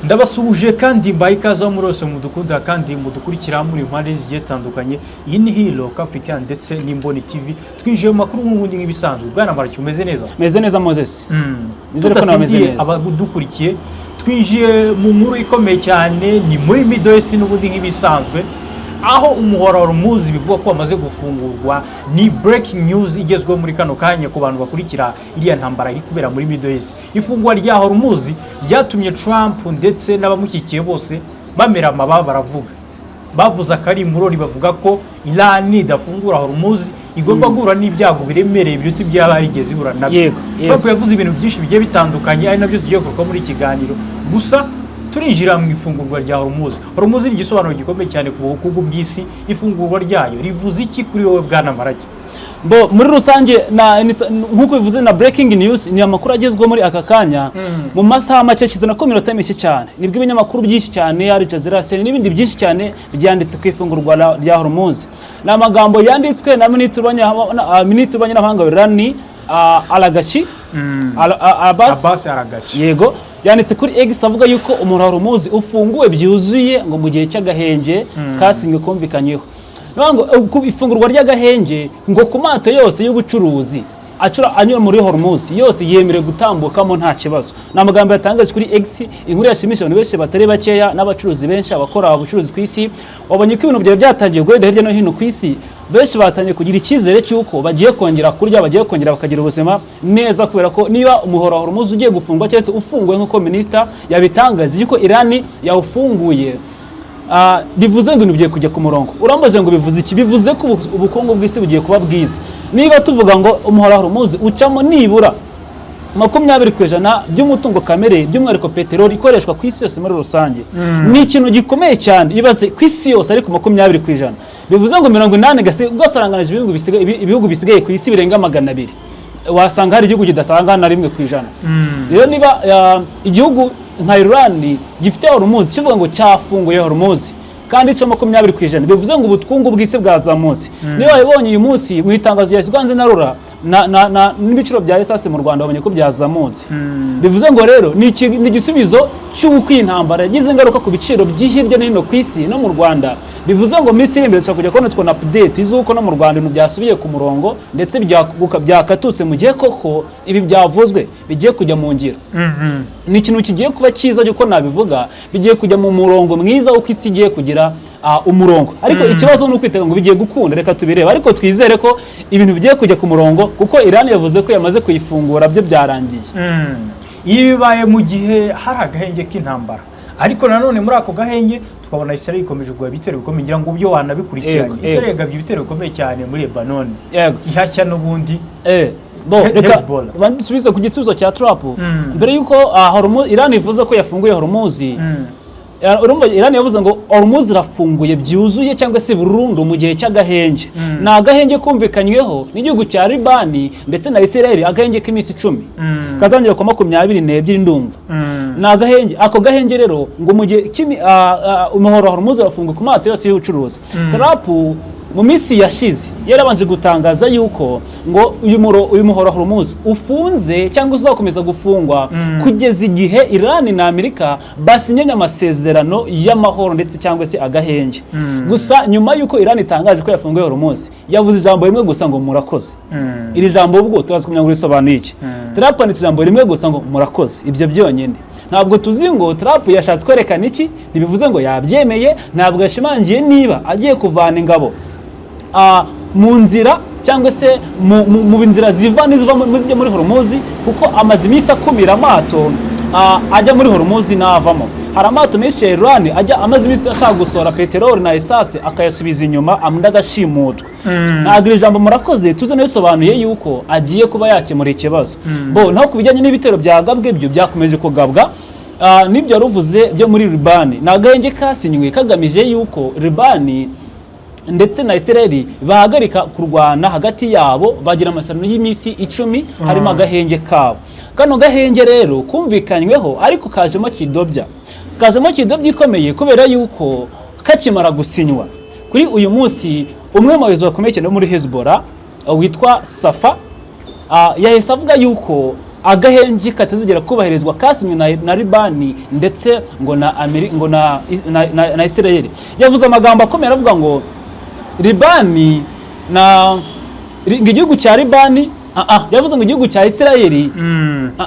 Ndabasuhuje kandi mbaye ikaze aho muri hose mudukunda kandi mudukurikira muri impande zigiye zitandukanye. Iyi ni Hero Africa ndetse n'Imboni TV. Twinjiye mu makuru nk'ubundi nk'ibisanzwe. Bwana Maraki, umeze neza? Meze neza, Moses. Nizere ko nawe umeze Tudatindiye neza. abadukurikiye, twinjiye mu nkuru ikomeye cyane. Ni muri Middle East n'ubundi nk'ibisanzwe, aho umuhora wa Hormuz bivugwa ko wamaze gufungurwa. Ni breaking news igezweho muri kano kanya ku bantu bakurikira iriya ntambara iri kubera muri Middle East. Ifungwa rya Hormuz ryatumye Trump ndetse n'abamushyigikiye bose bamera amababa, baravuga, bavuze akari imurori, bavuga ko Iran idafungura Hormuz igomba guhura n'ibyago biremereye biruta ibyaba yarigeze ihura nabyo. Yego. Trump yavuze ibintu byinshi bigiye bitandukanye, ari nabyo tugiye kugaruka muri iki kiganiro. Gusa turinjira mu ifungurwa rya Hormuz. Hormuz ni igisobanuro gikomeye cyane ku bukungu bw'isi. Ifungurwa ryayo rivuze iki kuri wowe, bwana Marage? Bo muri rusange nk'uko bivuze na breaking news, ni amakuru agezweho muri aka kanya. Mu masaha make ashize, nako minota mike cyane, nibwo ibinyamakuru byinshi cyane, Al Jazeera, CNN n'ibindi byinshi cyane, byanditse ku ifungurwa rya Hormuz. Ni amagambo yanditswe na Minisitiri w'Ububanyi n'Amahanga wa Iran, Araghchi, Abbas. Abbas Araghchi. Yego, yanditse kuri X avuga yuko umuhora wa Hormuz ufunguwe byuzuye ngo mu gihe cy'agahenge kasinywe kumvikanyeho. Ni ukuvuga ngo ku ifungurwa ry'agahenge ngo ku mato yose y'ubucuruzi acura anyura muri Hormuz yose yemerewe gutambukamo nta kibazo. Ni amagambo yatangaje kuri X, inkuru yashimishije abantu benshi batari bakeya n'abacuruzi benshi, abakora ubucuruzi ku isi. Wabonye ko ibintu byari byatangiye guhenda hirya no hino ku isi, benshi batangiye kugira icyizere cy'uko bagiye kongera kurya, bagiye kongera bakagira ubuzima neza, kubera ko niba umuhora wa Hormuz ugiye gufungwa cyangwa se ufunguwe nk'uko minisita yabitangaje yuko Iran yawufunguye, bivuze ngo ibintu bigiye kujya ku murongo. Urambaje ngo bivuze iki? Bivuze ko ubukungu bw'isi bugiye kuba bwiza. Niba tuvuga ngo umuhora wa Hormuz ucamo nibura 20% by'umutungo kamere, by'umwihariko peteroli ikoreshwa ku isi yose muri rusange, ni ikintu gikomeye cyane. Ibaze ku isi yose ariko 20%, bivuze ngo 80 ugasaranganije ibihugu bisigaye ku isi birenga 200, wasanga hari igihugu kidatanga na 1%. Rero niba igihugu nka Iran gifite Hormuz kivuga ngo cyafunguye Hormuz kandi ico 20%, bivuze ngo ubukungu bw'isi bwazamutse. Niba wabibonye uyu munsi mu itangazo ryashyizwe hanze na RURA na n'ibiciro bya esase mu Rwanda, wabonye ko byazamutse. Bivuze ngo rero ni igisubizo cy'uko iyi ntambara yagize ingaruka ku biciro by'hirya no hino ku isi no mu Rwanda. Bivuze ngo minsi iri imbere dushobora kujya kubona tukabona update z'uko no mu Rwanda ibintu byasubiye ku murongo ndetse byakatutse, mu gihe koko ibi byavuzwe bigiye kujya mu ngiro. Ni ikintu kigiye kuba cyiza cy'uko nabivuga, bigiye kujya mu murongo mwiza w'uko isi igiye kugira umurongo. Ariko ikibazo ni ukwitega ngo bigiye gukunda. Reka tubirebe, ariko twizere ko ibintu bigiye kujya ku murongo, kuko Iran yavuze ko yamaze kuyifungura, byo byarangiye. Ibi bibaye mu gihe hari agahenge k'intambara, ariko nanone muri ako gahenge tukabona Israel ikomeje kugaba ibitero bikomeye. Ngira ngo ubyo wanabikurikiranye. Israel yagabye ibitero bikomeye cyane muri Lebanon, ihashya n'ubundi Bo reka Hezbollah. banze dusubize ku gisubizo cya Trump mbere yuko Iran ivuze ko yafunguye Hormuz. Urumva Iran yavuze ngo Hormuz irafunguye byuzuye cyangwa se burundu mu gihe cy'agahenge. Ni agahenge kumvikanyweho n'igihugu cya Libani ndetse na Israel, agahenge k'iminsi 10 kazongera ku 22 ndumva. Ni agahenge. Ako gahenge rero ngo mu gihe umuhoro wa Hormuz urafunguye ku mato yose y'ubucuruzi. Trump mu minsi yashize yarabanje gutangaza yuko ngo uyu muhoro wa Hormuz ufunze cyangwa uzakomeza gufungwa kugeza igihe Iran na Amerika basinyanye amasezerano y'amahoro ndetse cyangwa se agahenge. Gusa nyuma yuko Iran itangaje ko yafunguye Hormuz, yavuze ijambo rimwe gusa ngo "Murakoze". Iri jambo ubwo turazi kumenya ngo risobanuye iki. Trump yanditse ijambo rimwe gusa ngo "Murakoze", ibyo byonyine. Ntabwo tuzi ngo Trump yashatse kwerekana iki. Ntibivuze ngo yabyemeye, ntabwo yashimangiye niba agiye kuvana ingabo mu nzira cyangwa se mu nzira ziva n'iziva zijya muri Hormuz, kuko amaze iminsi akumira amato ajya muri Hormuz n'avamo. Hari amato menshi ya Iran ajya amaze iminsi ashaka gusohora peteroli na esase, akayasubiza inyuma, andi agashimutwa. Ntabwo iri jambo "murakoze" tuzi nabisobanuye yuko agiye kuba yakemura ikibazo. Bo naho ku bijyanye n'ibitero byagabwe, byo byakomeje kugabwa. N'ibyo waruvuze byo muri Libani, ni agahenge kasinywe kagamije yuko Libani ndetse na Israel bahagarika kurwana hagati yabo, bagira amasezerano y'iminsi 10 harimo agahenge kabo. Kano gahenge rero kumvikanyweho, ariko kajemo kidobya ikomeye, kubera yuko kakimara gusinywa kuri uyu munsi, umwe mu bayobozi bakomeye cyane bo muri Hezbollah witwa Safa yahise avuga yuko Agahenge katazigera kubahirizwa kasinywe na Libani ndetse ngo na Ameri, ngo na Israel. Yavuze amagambo akomeye, aravuga ngo Libani na ngo igihugu cya Libani, yavuze ngo igihugu cya Israel,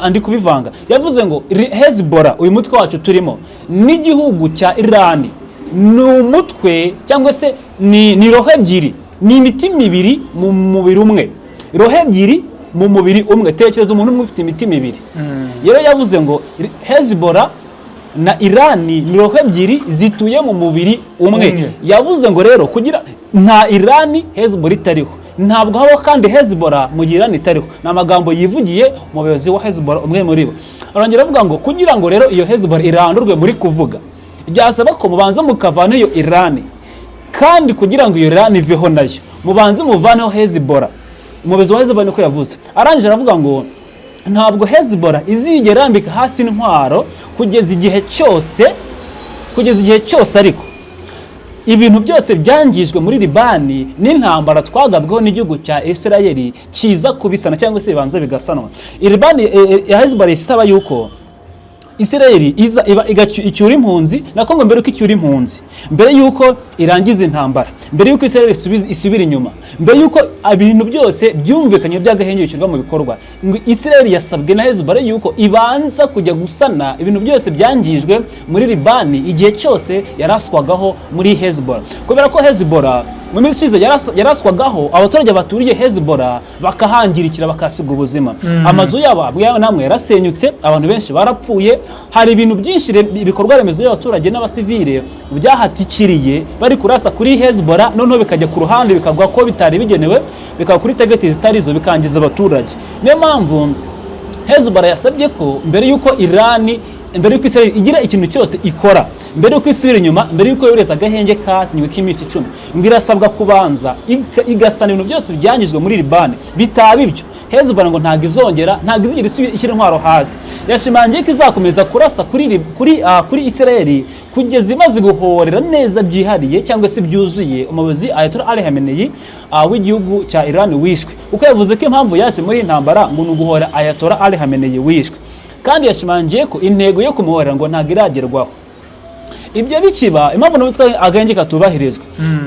ndi kubivanga. Yavuze ngo Hezbollah, uyu mutwe wacu turimo, n'igihugu cya Iran ni umutwe cyangwa se ni roho ebyiri, ni imitima ibiri mu mubiri umwe, roho ebyiri mu mubiri umwe. Tekereza umuntu umwe ufite imitima ibiri. Rero yavuze ngo Hezbollah na Iran ni roho ebyiri zituye mu mubiri umwe. Yavuze ngo rero kugira nta Iran Hezbollah itariho, ntabwo habaho kandi Hezbollah mu gihe Iran itariho. Ni amagambo yivugiye umuyobozi wa Hezbollah, umwe muri bo. Arongera avuga ngo kugira ngo rero iyo Hezbollah irandurwe muri kuvuga, byasaba ko mubanza mukavana iyo Iran, kandi kugira ngo iyo Iran iveho nayo mubanze muvaneho Hezbollah. Umuyobozi wa Hezbollah niko yavuze. Arangije aravuga ngo ntabwo Hezbollah izigera irambika hasi intwaro kugeza igihe cyose ariko ibintu byose byangijwe muri Libani n'intambara twagabweho n'igihugu cya Israel kiza kubisana cyangwa se bibanza bigasanwa. Libani, Hezbollah isaba yuko Israel iza iba icyura impunzi, nako ngo mbere yuko icyura impunzi, mbere yuko irangiza intambara, mbere yuko Israel isubira inyuma, mbere yuko ibintu byose byumvikanye by'agahenge bishyirwa mu bikorwa, ngo Israel yasabwe na Hezbollah yuko ibanza kujya gusana ibintu byose byangijwe muri Libani igihe cyose yaraswagaho muri Hezbollah, kubera ko Hezbollah mu minsi ishize yaraswagaho, abaturage baturiye Hezbollah bakahangirikira, bakahasiga ubuzima. Amazu yabo amwe n'amwe yarasenyutse, abantu benshi barapfuye. Hari ibintu byinshi, ibikorwa remezo by'abaturage n'abasivile byahatikiriye bari kurasa kuri Hezbollah, noneho bikajya ku ruhande, bikagwa ko bitari bigenewe, bikaba kuri target zitari zo, bikangiza abaturage. Niyo mpamvu Hezbollah yasabye ko mbere y'uko Iran, mbere y'uko Israel igira ikintu cyose ikora, mbere y'uko isubira inyuma, mbere y'uko yohereza agahenge kasinywe k'iminsi 10, ngo irasabwa kubanza igasana ibintu byose byangijwe muri Libani. Bitaba ibyo, Hezbollah ngo ntabwo izongera, ntabwo izigera ishyira intwaro hasi. Yashimangiye ko izakomeza kurasa kuri Israel kugeza imaze guhorera neza byihariye cyangwa se byuzuye umuyobozi Ayatollah Ali Khamenei w'igihugu cya Iran wishwe, kuko yavuze ko impamvu yaje muri iyi ntambara ngo ni uguhora Ayatollah Ali Khamenei wishwe, kandi yashimangiye ko intego yo kumuhorera ngo ntabwo iragerwaho. Ibyo bikiba, impamvu navuze ko agahenge katubahirijwe,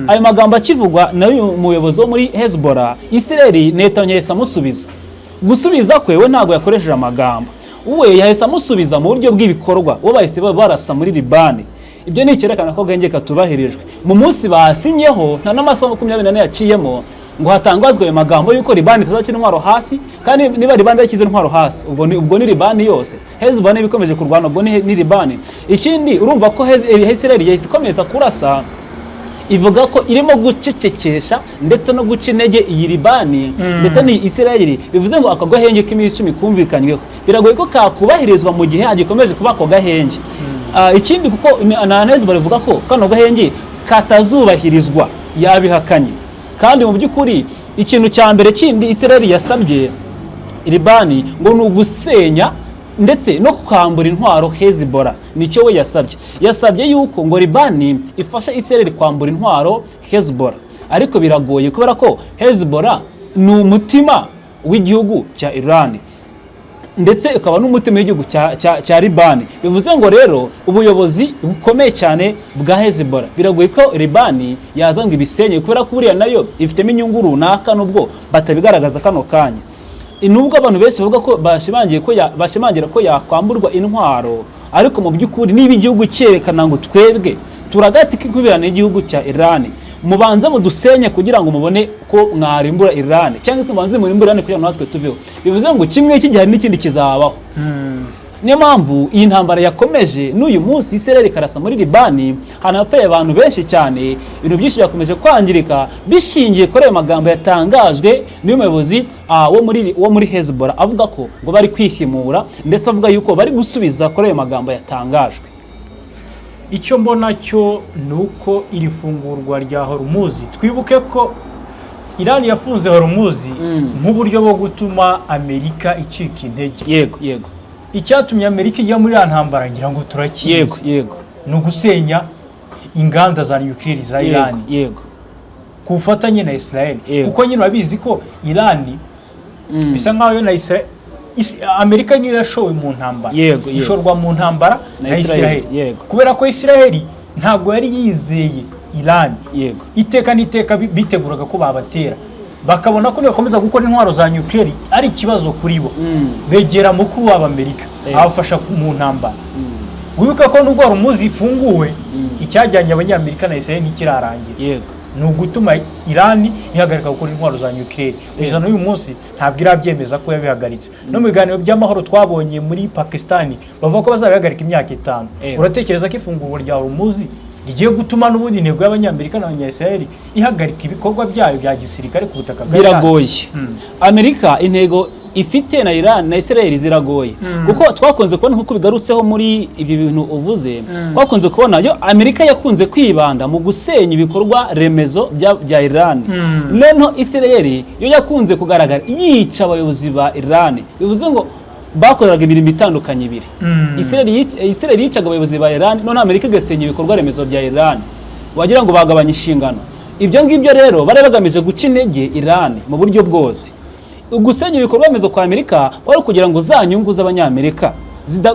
ayo magambo akivugwa n'uyu muyobozi wo muri Hezbollah, Israel Netanyahu yahise amusubiza. Gusubiza kwe, we ntabwo yakoresheje amagambo, we yahise amusubiza mu buryo bw'ibikorwa. Bo bahise barasa muri Libani. Ibyo ni icyerekana ko agahenge katubahirijwe. Mu munsi basinyeho, nta n'amasaha 24 yaciyemo ngo hatangazwe ayo magambo y'uko Libani itazashyira intwaro hasi. Kandi niba Libani idashyize intwaro hasi, ubwo ni Libani yose. Hezbollah niba ikomeje kurwana, ubwo ni Libani. Ikindi, urumva ko Israel yahise ikomeza kurasa, ivuga ko irimo gucecekesha ndetse no guca intege iyi Libani ndetse n'iyi Israel. Bivuze ngo ako gahenge k'iminsi 10 kumvikanyweho biragoye ko kakubahirizwa mu gihe hagikomeje kuba ako gahenge. Ikindi, kuko na Hezbollah ivuga ko kano gahenge katazubahirizwa, yabihakanye. Kandi mu by'ukuri ikintu cya mbere kindi Israel yasabye Libani ngo ni ugusenya ndetse no kwambura intwaro Hezbollah. Nicyo we yasabye. Yasabye yuko ngo Libani ifashe Israel kwambura intwaro Hezbollah, ariko biragoye kubera ko Hezbollah ni umutima w'igihugu cya Iran ndetse ukaba n'umutima w'igihugu cya Libani. Bivuze ngo rero ubuyobozi bukomeye cyane bwa Hezbollah, biragoye ko Libani yaza ngo ibisenye, kubera ko buriya nayo ifitemo inyungu runaka nubwo batabigaragaza kano kanya. Nubwo abantu benshi bavuga ko bashimangiye ko bashimangira ko yakwamburwa intwaro, ariko mu by'ukuri niba igihugu cyerekana ngo twebwe turagati k'inkubirane y'igihugu cya Iran, mubanze mudusenye kugira ngo mubone ko mwarimbura Iran, cyangwa se mubanze murimbure Iran kugira ngo natwe tuveho, bivuze ngo kimwe kigihari n'ikindi kizabaho. Niyo mpamvu iyi ntambara yakomeje n'uyu munsi. Israel ikarasa muri Libani, hanapfuye abantu benshi cyane, ibintu byinshi byakomeje kwangirika bishingiye kuri ayo magambo yatangajwe n'uyu muyobozi wo muri Hezbollah, avuga ko ngo bari kwihimura, ndetse avuga yuko bari gusubiza kuri ayo magambo yatangajwe. Icyo mbona cyo ni uko iri fungurwa rya Hormuz, twibuke ko Iran yafunze Hormuz nk'uburyo bwo gutuma Amerika icika intege. yego yego Icyatumye Amerika ijya muri iriya ntambara, ngira ngo turakizi, yego yego ni ugusenya inganda za nuclear za Iran ku bufatanye na Israel, kuko nyine urabizi ko Iran bisa nkaho yo na Israel Amerika niyo yashowe mu ntambara, Yego, yego. ishorwa mu ntambara na na Israel, Israel, kubera ko Israel ntabwo yari yizeye Iran. Iteka n'iteka biteguraga ko babatera, bakabona ko nibakomeza gukora intwaro za nuclear ari ikibazo kuri bo. Begera mukuru wabo Amerika, abafasha mu ntambara. Wibuka ko nubwo Hormuz ifunguwe, icyajyanye Abanyamerika na Israel ntikirarangira. Ni ugutuma Iran ihagarika gukora intwaro za nuclear. Kugeza n'uyu munsi ntabwo irabyemeza ko yabihagaritse. No mu biganiro by'amahoro twabonye muri Pakistan, bavuga ko bazabihagarika imyaka 5. Uratekereza ko ifungurwa rya Hormuz rigiye gutuma n'ubundi intego y'Abanyamerika n'Abanya-Israel ihagarika ibikorwa byayo bya gisirikare ku butaka bwa Iran? Biragoye. Amerika intego ifite na Iran na Israel ziragoye, kuko twakunze kubona, nk'uko bigarutseho muri ibi bintu uvuze, twakunze kubona yo Amerika yakunze kwibanda mu gusenya ibikorwa remezo bya Iran. Noneho Israel yo yakunze kugaragara yica abayobozi ba Iran, bivuze ngo bakoreraga imirimo itandukanye ibiri. Israel yicaga abayobozi ba Iran, none Amerika igasenya ibikorwa remezo bya Iran, wagira ngo bagabanya inshingano. Ibyo ngibyo rero bari bagamije guca intege Iran mu buryo bwose. Gusenya ibikorwa remezo kwa Amerika kwari ukugira ngo za nyungu z'Abanyamerika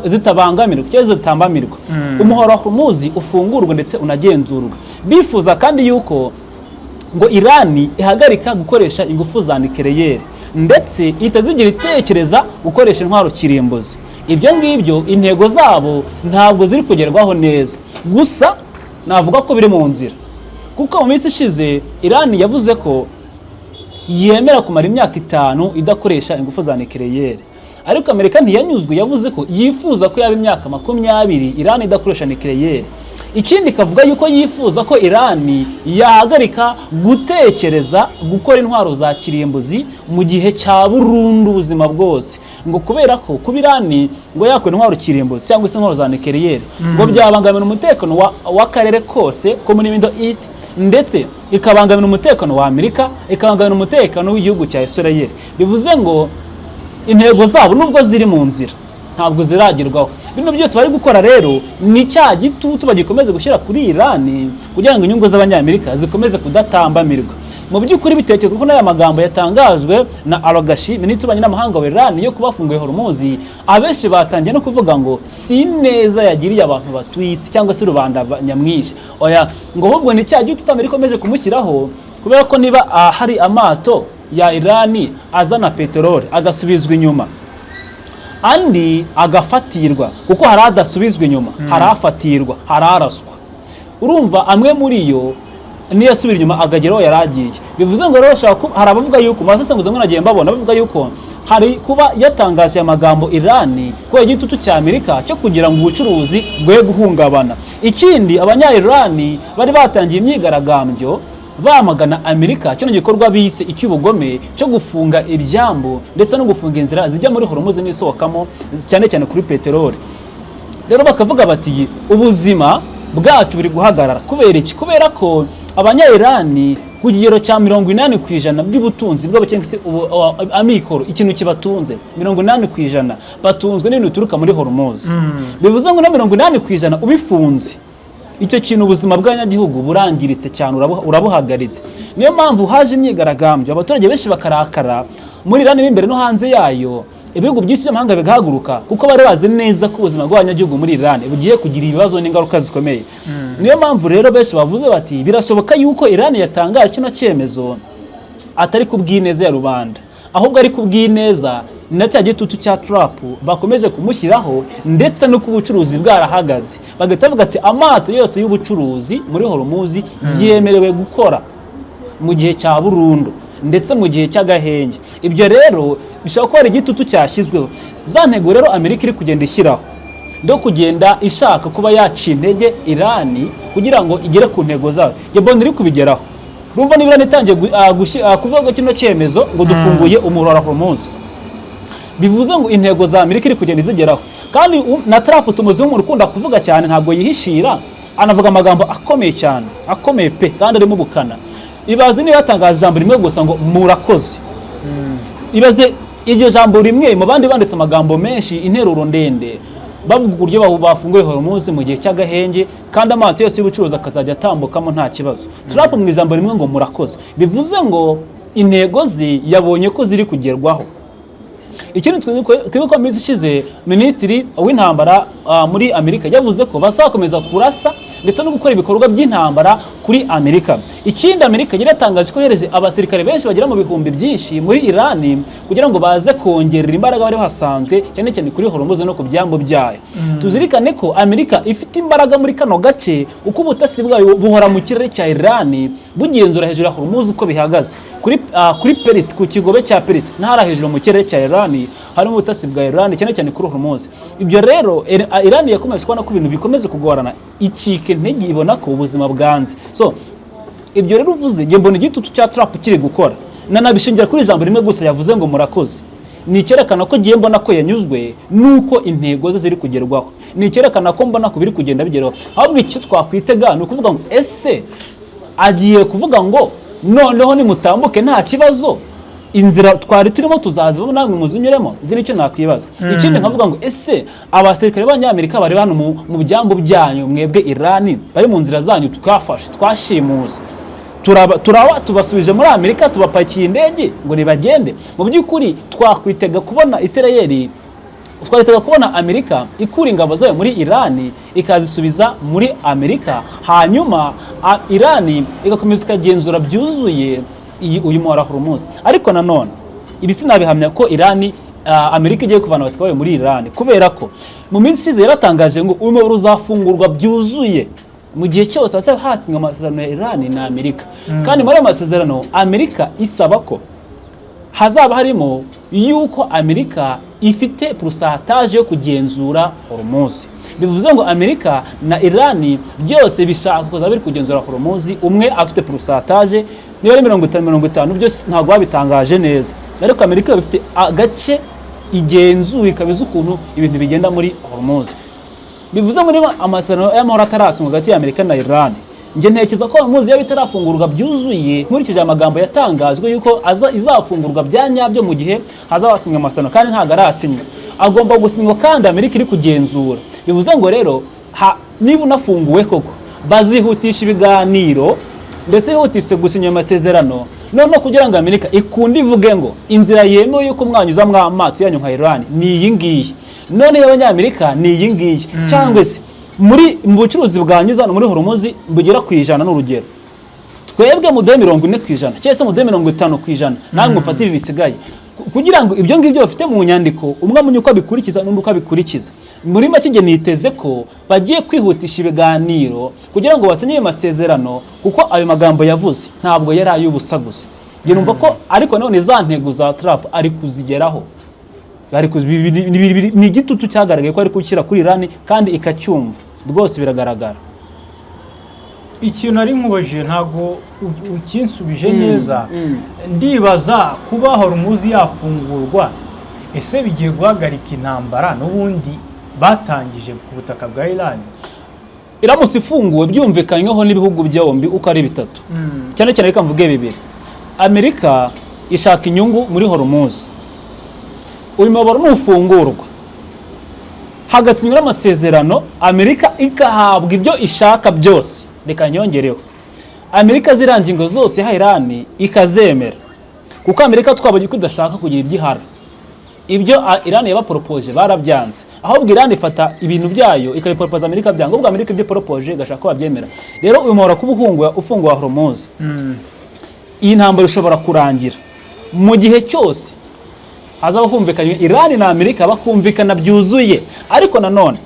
zitabangamirwa cyangwa zitambamirwa, umuhora wa Hormuz ufungurwe ndetse unagenzurwe. Bifuza kandi yuko ngo Irani ihagarika gukoresha ingufu za nucléaire, ndetse itazigira itekereza gukoresha intwaro kirimbuzi. Ibyo ngibyo intego zabo ntabwo ziri kugerwaho neza, gusa navuga ko biri mu nzira, kuko mu minsi ishize Irani yavuze ko yemera kumara imyaka 5 idakoresha ingufu za nucléaire, ariko Amerika ntiyanyuzwe, yavuze ko yifuza ko yaba imyaka 20 Irani idakoresha nucléaire. Ikindi ikavuga yuko yifuza ko Irani yahagarika gutekereza gukora intwaro za kirimbuzi mu gihe cya burundu, ubuzima bwose, ngo kubera ko kuba Irani ngo yakora intwaro kirimbuzi cyangwa se intwaro za nucléaire ngo byabangamira umutekano w'akarere kose ko muri Middle East, ndetse ikabangamira umutekano wa Amerika, ikabangamira umutekano w'igihugu cya Israel. Bivuze ngo intego zabo nubwo ziri mu nzira, ntabwo ziragerwaho. Bino byose bari gukora rero ni cya gitutu bagikomeze gushyira kuri Irani kugira ngo inyungu z'Abanyamerika zikomeze kudatambamirwa. Mu by'ukuri bitekerezwa ko n'aya magambo yatangajwe na Araghchi, minisitiri w'ububanyi n'amahanga wa Iran, yo kubafunguye Hormuz, abenshi batangiye no kuvuga ngo si neza yagiriye abantu batuye isi cyangwa se rubanda nyamwinshi, oya, ngo ahubwo ni cya gitutu Amerika ikomeje kumushyiraho, kubera ko niba hari amato ya Irani azana peteroli agasubizwa inyuma, andi agafatirwa, kuko hari adasubizwa inyuma, hari afatirwa, hari araswa, urumva amwe muri yo niyo asubira inyuma akagera aho yari agiye. Bivuze ngo rero hari abavuga yuko mu basesenguzi bamwe nagiye mbabona bavuga yuko hari kuba yatangaje aya magambo Irani kubera igitutu cya Amerika cyo kugira ngo ubucuruzi bwe guhungabana. Ikindi, Abanya-Irani bari batangiye imyigaragambyo bamagana Amerika kino gikorwa bise icy'ubugome cyo gufunga ibyambu ndetse no gufunga inzira zijya muri Hormuz n'isohokamo, cyane cyane kuri peteroli. Rero bakavuga bati ubuzima bwacu buri guhagarara. Kubera iki? Kubera ko Abanya-Irani ku kigero cya 80% by'ubutunzi bwabo, cyangwa se amikoro, ikintu kibatunze, 80% batunzwe n'ibintu bituruka muri Hormuz. Bivuze ngo na 80% ubifunze icyo kintu, ubuzima bw'abanyagihugu burangiritse cyane, urabuhagaritse. Niyo mpamvu haje imyigaragambyo, abaturage benshi bakarakara muri Irani imbere no hanze yayo, ibihugu byinshi by'amahanga bigahaguruka, kuko bari bazi neza ko ubuzima bw'abanyagihugu muri Irani bugiye kugira ibibazo n'ingaruka zikomeye. Niyo mpamvu rero benshi bavuze bati birashoboka yuko Irani yatangaje kino cyemezo atari ku bw'ineza ya rubanda, ahubwo ari ku bw'ineza na cya gitutu cya Trump bakomeje kumushyiraho, ndetse no ku bucuruzi bwarahagaze, bagahita bavuga ati amato yose y'ubucuruzi muri Hormuz yemerewe gukora mu gihe cya burundu ndetse mu gihe cy'agahenge. Ibyo rero bishobora kuba ari igitutu cyashyizweho. Za ntego rero Amerika iri kugenda ishyiraho ndo kugenda ishaka kuba yaca intege Irani kugira ngo igere ku ntego zayo, njye mbona iri kubigeraho. Urumva niba Irani itangiye kuvuga kino cyemezo ngo dufunguye umuhora wa Hormuz, bivuze ngo intego za Amerika iri kugenda izigeraho. Kandi na Trump tumuzi nk'umuntu ukunda kuvuga cyane, ntabwo yihishira, anavuga amagambo akomeye cyane, akomeye pe, kandi arimo ubukana. Ibaze niba yatangaje ijambo rimwe gusa ngo murakoze. Ibaze iryo jambo rimwe mu bandi banditse amagambo menshi, interuro ndende, bavuga uburyo bafunguye Hormuz mu gihe cy'agahenge kandi amato yose y'ubucuruzi akazajya atambukamo nta kibazo. Trump mu ijambo rimwe ngo murakoze, bivuze ngo intego ze yabonye ko ziri kugerwaho. Ikindi, twibuke ko mu minsi ishize minisitiri w'intambara muri Amerika yavuze ko bazakomeza kurasa ndetse no gukora ibikorwa by'intambara kuri Amerika. Ikindi, Amerika yari yatangaje ko yohereje abasirikare benshi bagera mu bihumbi byinshi muri Irani kugira ngo baze kongerera imbaraga bari bahasanzwe, cyane cyane kuri Hormuz no ku byambu byayo. Tuzirikane ko Amerika ifite imbaraga muri kano gace, uko ubutasi bwayo buhora mu kirere cya Irani, bugenzura hejuru ya Hormuz uko bihagaze, kuri Perisi, ku kigobe cya Perisi ntara, hejuru mu kirere cya Irani harimo ubutasi bwa Irani, cyane cyane kuri Hormuz. Ibyo rero Irani yakomeje kubona ko ibintu bikomeje kugorana, icika intege, ibona ko ubuzima bwanze. So ibyo rero uvuze, njye mbona igitutu cya Trump kiri gukora, nanabishingira kuri ijambo rimwe gusa yavuze ngo "murakoze". Ni icyerekana ko ngiye mbona ko yanyuzwe nuko intego ze ziri kugerwaho, ni icyerekana ko mbona ko biri kugenda bigeraho. Ahubwo icyo twakwitega ni ukuvuga ngo ese agiye kuvuga ngo noneho nimutambuke nta kibazo, inzira twari turimo tuzazivamo namwe muzinyuremo? Ibyo nicyo nakwibaza. Ikindi nkavuga ngo ese abasirikare b'Abanyamerika bari hano mu byambu byanyu, mwebwe Irani, bari mu nzira zanyu, twafashe, twashimuse, turaba tubasubije muri Amerika, tubapakiye indege ngo nibagende? Mu by'ukuri twakwitega kubona Isirayeli, twahitaga kubona Amerika ikura ingabo zayo muri Irani ikazisubiza muri Amerika, hanyuma Irani igakomeza ikagenzura byuzuye uyu muhora Hormuz. Ariko nanone ibi sinabihamya ko Irani, Amerika igiye kuvana abasirikare bayo muri Irani, kubera ko mu minsi ishize yaratangaje ngo uyu muyoboro uzafungurwa byuzuye mu gihe cyose hazaba hasinywe amasezerano ya Irani na Amerika. Kandi muri ayo masezerano Amerika isaba ko hazaba harimo yuko Amerika ifite pourcentage yo kugenzura Hormuz. Bivuze ngo Amerika na Irani byose bishaka kuzaba biri kugenzura Hormuz, umwe afite pourcentage, niba ari 50-50, byose ntabwo babitangaje neza, ariko Amerika ifite agace igenzura, ikaba izi ukuntu ibintu bigenda muri Hormuz. Bivuze ngo niba amasezerano y'amahoro atarasinywa hagati ya Amerika na Iran, njye ntekereza ko Hormuz yaba itarafungurwa byuzuye, nkurikije amagambo yatangajwe yuko aza izafungurwa bya nyabyo mu gihe hazaba hasinywa amasezerano, kandi ntabwo arasinywa, agomba gusinywa kandi Amerika iri kugenzura. Bivuze ngo rero niba unafunguwe koko, bazihutisha ibiganiro ndetse bihutise gusinya ayo masezerano, noneho kugira ngo Amerika ikunde ivuge ngo inzira yemewe y'uko mwanyuzamo amato yanyu nka Iran ni iyi ngiyi, none y'Abanyamerika ni iyi ngiyi, cyangwa se mu bucuruzi bwanyuza hano muri Hormuz bugera ku 100, n'urugero, twebwe muduhe 40% cyangwa se muduhe 50%, namwe mufate ibi bisigaye. Kugira ngo ibyo ngibyo bafite mu nyandiko, umwe amenye uko abikurikiza n'undi uko abikurikiza. Muri make, njye niteze ko bagiye kwihutisha ibiganiro kugira ngo basinye ayo masezerano, kuko ayo magambo yavuze ntabwo yari ay'ubusa gusa. Njye numva ko ariko none za ntego za Trump ari kuzigeraho. Ni igitutu cyagaragaye ko ari gushyira kuri Irani kandi ikacyumva rwose, biragaragara. Ikintu nari nkubajije ntabwo ukinsubije neza. Ndibaza kuba Hormuz yafungurwa, ese bigiye guhagarika intambara n'ubundi batangije ku butaka bwa Iran? Iramutse ifunguwe byumvikanyweho n'ibihugu byombi uko ari bitatu, cyane cyane reka mvuge bibiri, Amerika ishaka inyungu muri Hormuz. Uyu muyoboro nufungurwa, hagasinywa amasezerano, Amerika ikahabwa ibyo ishaka byose, reka nyongereho, Amerika ziriya ngingo zose yahaye Irani ikazemera, kuko Amerika twabonye ko idashaka kugira ibyo ihara. Ibyo Irani yabaporopoje barabyanze, ahubwo Irani ifata ibintu byayo ikabiporopoza Amerika byanga, ubwo Amerika ibyo poropoje igashaka ko babyemera. Rero uyu muhora kuba ufunguwe wa Hormuz, iyi ntambara ishobora kurangira mu gihe cyose hazaba humvikanye Irani na Amerika, bakumvikana byuzuye, ariko nanone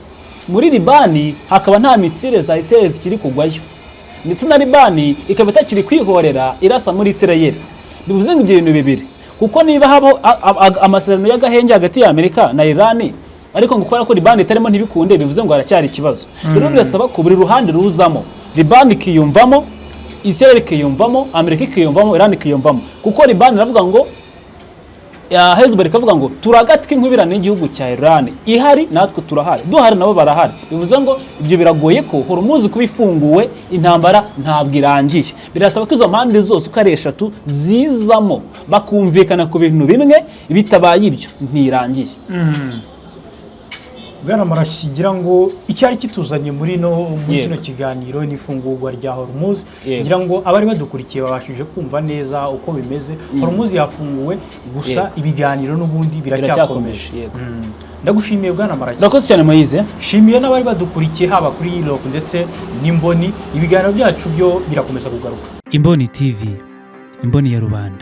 muri Libani hakaba nta misile za Israel zikiri kugwayo, ndetse na Libani ikaba itakiri kwihorera irasa muri Israel. Bivuze ngo ibyo bintu bibiri, kuko niba habaho amasezerano y'agahenge hagati ya Amerika na Irani, ariko ngo kubera ko Libani itarimo ntibikunde, bivuze ngo haracyari ikibazo. Rero birasaba ko buri ruhande ruzamo, Libani ikiyumvamo, Israel ikiyumvamo, Amerika ikiyumvamo, Irani ikiyumvamo, kuko Libani iravuga ngo ya Hezbollah ikavuga ngo turagatwa inkubirane n'igihugu cya Iran, ihari natwe turahari, duhari nabo barahari. Bivuze ngo ibyo biragoye ko Hormuz kuba ifunguwe intambara ntabwo irangiye. Birasaba ko izo mpande zose uko ari eshatu zizamo, bakumvikana ku bintu bimwe. Bitabaye ibyo ntirangiye. Bwana Marashi, ngira ngo icyari kituzanye muri no muri kino kiganiro ni ifungurwa rya Hormuz. Ngira ngo abari badukurikiye babashije kumva neza uko bimeze. Hormuz yafunguwe, gusa ibiganiro n'ubundi biracyakomeje. Biracyakomeje, yego. Ndagushimiye, bwana Marashi. Urakoze cyane, Moyize. Shimiye n'abari badukurikiye haba kuri Europe ndetse n'Imboni. Ibiganiro byacu byo birakomeza kugaruka. Imboni TV, imboni ya rubanda.